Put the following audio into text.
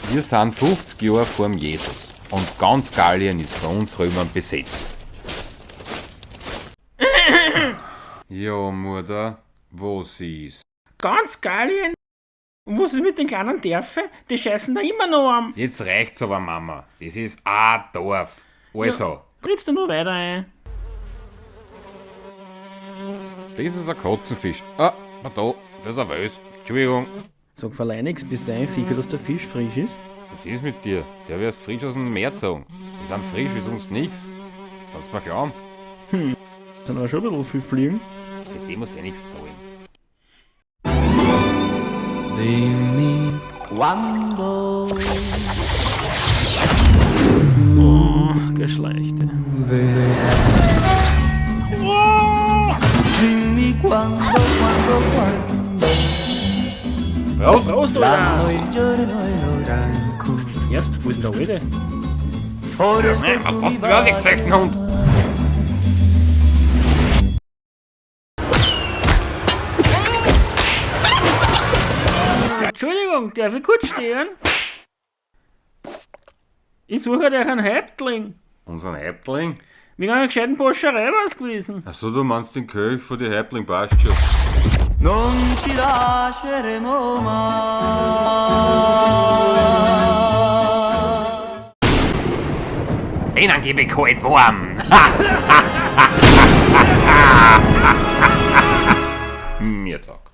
Wir sind 50 Jahre vor dem Jesus und ganz Gallien ist von uns Römern besetzt. Ja, Mutter, was ist? Ganz Gallien? Und was ist mit den kleinen Dörfern? Die scheißen da immer noch am. Jetzt reicht's aber, Mama. Das ist ein Dorf. Also, Trittst du nur weiter ein? Das ist ein Katzenfisch. Ah, pardon, das ist ein Wels. Entschuldigung. Sag Verleinix, bist du eigentlich sicher, dass der Fisch frisch ist? Was ist mit dir? Der wird frisch aus dem Meer gezogen. Die sind frisch wie sonst nix. Kannst du mir glauben? Sind aber schon ein bisschen viel Fliegen. Für die musst du eh nichts zahlen. Dimmi quando Oh, Geschleichte. Dimmi quando, quando, quando Prost! Prost, L'anno, Alter! il giorno e l'ora in cui Erst, wo ist denn der Alte? Forse tu mi Was du was ich gesagt, Hund? Entschuldigung, darf ich kurz stehen? Ich suche dir einen Häuptling. Unseren Häuptling? Wegen einer gescheiten Boscherei war's gewesen. Achso, du meinst den Köch von die Häuptling, passt schon. Non ci lasceremo mai. Denen gebe ich kalt warm. Mir taugt.